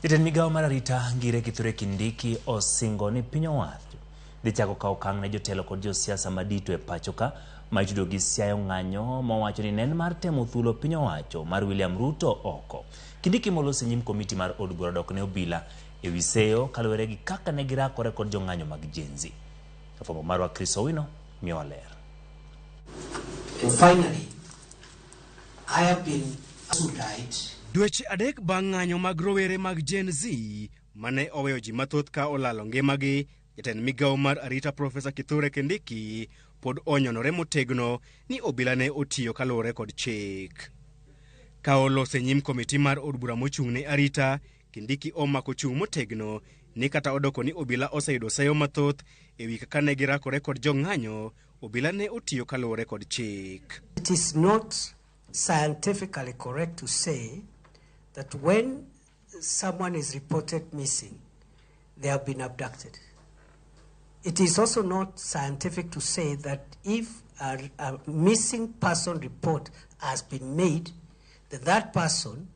Jatend migawo mar arita Ngire Kithure Kindiki osingo ni piny owacho dhi chako kawo okang' ne jotelo kod josiasa madito e pacho ka ma itudo gi siayo ng'anyo mowacho ni ne en mar temo thulo piny owacho mar William Ruto oko. Kindiki moloso e nyim komiti mar od bura dok ne obila e wi seyo kaluwore gi kaka ne girakore kod jong'anyo mag Gen Z. Jafwambo marwa Chris Owino miyowa ler. And finally, I have been who died. Dweche 3 bang' ng'anyo mag rowere mag Gen Z mane oweyo ji mathoth ka olalo ngimagi, jatend migawo mar arita Profesa Kithure Kindiki pod onyonore motegno ni obila ne otiyo kaluwore kod chik. Ka oloso e nyim komiti mar od bura mochung' ne arita, Kindiki omako chung' motegno ni kata odoko ni obila oseyudo seyo mathoth e wi kaka ne girakore kod jong'anyo, obila ne otiyo kaluwore kod chik. It is not scientifically correct to say that when someone is reported missing, they have been abducted. It is also not scientific to say that if a missing person report has been made, that that person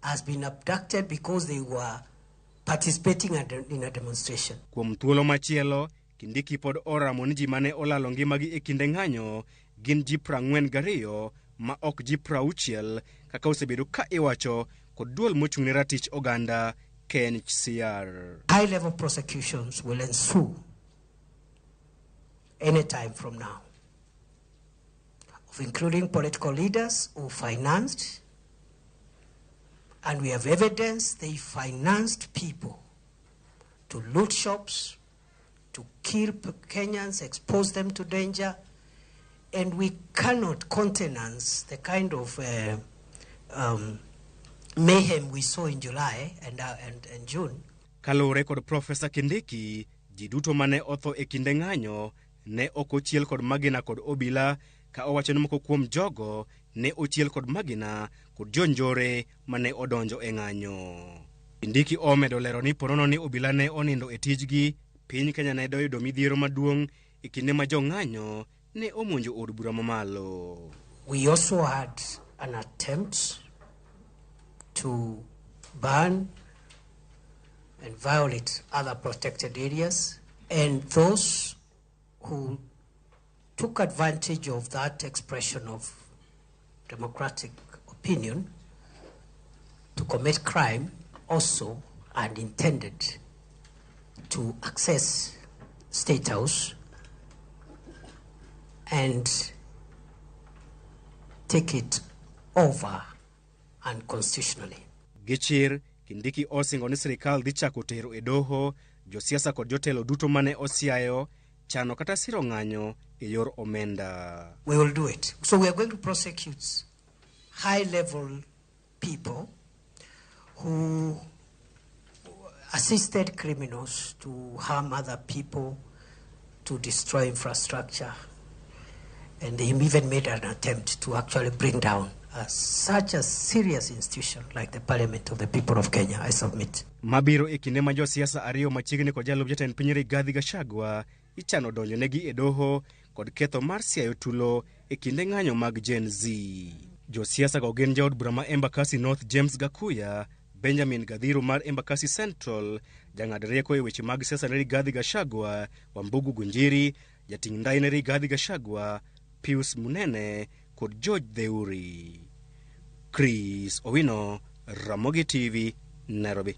has been abducted because they were participating in a demonstration. Kuom thuolo machielo, Kindiki pod oramo ni ji mane olalo ngimagi e kinde ng'anyo gin ji 42 ma ok ji 60 kaka osebedo ka iwacho kod duol mochung' ne ratich oganda KNCHR. High level prosecutions will ensue any time from now, of including political leaders who financed, and we have evidence they financed people to loot shops, to kill Kenyans, expose them to danger, and we cannot countenance the kind of mayhem we saw in July and June. Kaluwore kod Profesa Kindiki, ji duto mane otho e kinde ng'anyo ne ok ochiel kod magina kod obila, ka owacho ni moko kuom jogo ne ochiel kod magina kod jonjore mane odonjo e ng'anyo. Kindiki omedo lero ni ponono ni obila ne onindo e tijgi, piny Kenya ne doyudo midhiero maduong' e kinde ma jong'anyo ne omonjo od bura mamalo. We also had an attempt to burn and violate other protected areas, and those who took advantage of that expression of democratic opinion to commit crime also and intended to access State House and take it over unconstitutionally. Gichir, Kindiki osingo ni sirikal dhi chako tero e doho josiasa kod jotelo duto mane osiayo chano kata siro ng'anyo e yor omenda. We will do it. So we are going to prosecute high-level people who assisted criminals to harm other people, to destroy infrastructure, and they even made an attempt to actually bring down such a serious institution like the Parliament of the People of Kenya, I submit. Mabiro e kinde ma josiasa ariyo machiegni kod jalup jatend piny Rigathi Gachagua ichano donjo negi e doho kod ketho mar siayo tulo e kinde ng'anyo mag Gen Z. Josiasa go gin jaod bura ma Embakasi North James Gakuya, Benjamin Gadhiru mar Embakasi Central, jang'ad rieko e weche mag siasa ne Rigathi Gachagua, Wambugu Gunjiri, jating' ndai ne Rigathi Gachagua, Pius Munene kod George Theuri. Chris Owino, Ramogi TV, Nairobi.